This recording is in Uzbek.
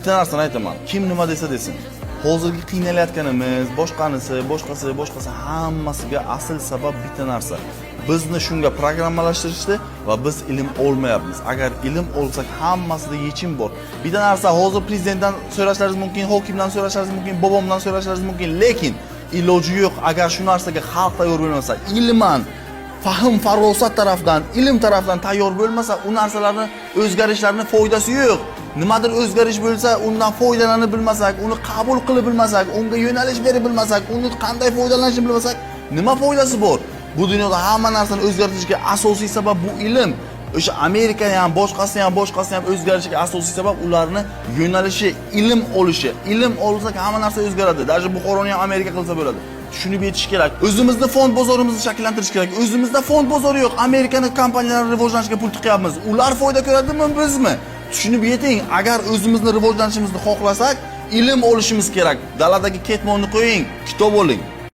Bitta narsani aytaman, kim nima desa desin, hozirgi qiynalayotganimiz, boshqanisi, boshqasi, boshqasi, hammasiga asl sabab bitta narsa: bizni shunga programmalashtirishdi va biz ilm olmayapmiz. Agar ilm olsak, hammasida yechim bor. Bitta narsa, hozir prezidentdan so'rashlaringiz mumkin, hokimdan so'rashlaringiz mumkin, bobomdan so'rashlaringiz mumkin, lekin iloji yo'q. Agar shu narsaga xalq tayyor bo'lmasa, ilman, fahm farosat tarafdan, ilm tarafdan tayyor bo'lmasa, u narsalarni, o'zgarishlarni foydasi yo'q. Nimadir o'zgarish bo'lsa, undan foydalanib bilmasak, uni qabul qilib bilmasak, unga yo'nalish berib bilmasak, uni qanday foydalanishni bilmasak, nima foydasi bor? Bu dunyoda hamma narsani o'zgartirishga asosiy sabab bu ilm. O'sha Amerika ham, boshqasi ham, boshqasi ham o'zgarishiga asosiy sabab ularni yo'nalishi, ilm olishi. Ilm olsak, hamma narsa o'zgaradi. Даже Buxoroni ham Amerika qilsa bo'ladi. Tushunib yetish kerak. O'zimizni fond bozorimizni shakllantirish kerak. O'zimizda fond bozori yo'q. Amerikani kompaniyalari rivojlanishiga pul tiqyapmiz. Ular foyda ko'radimi, bizmi? Tushunib yeting. Agar o'zimizni rivojlanishimizni xohlasak, ilm olishimiz kerak. Daladagi ketmonni qo'ying, kitob oling.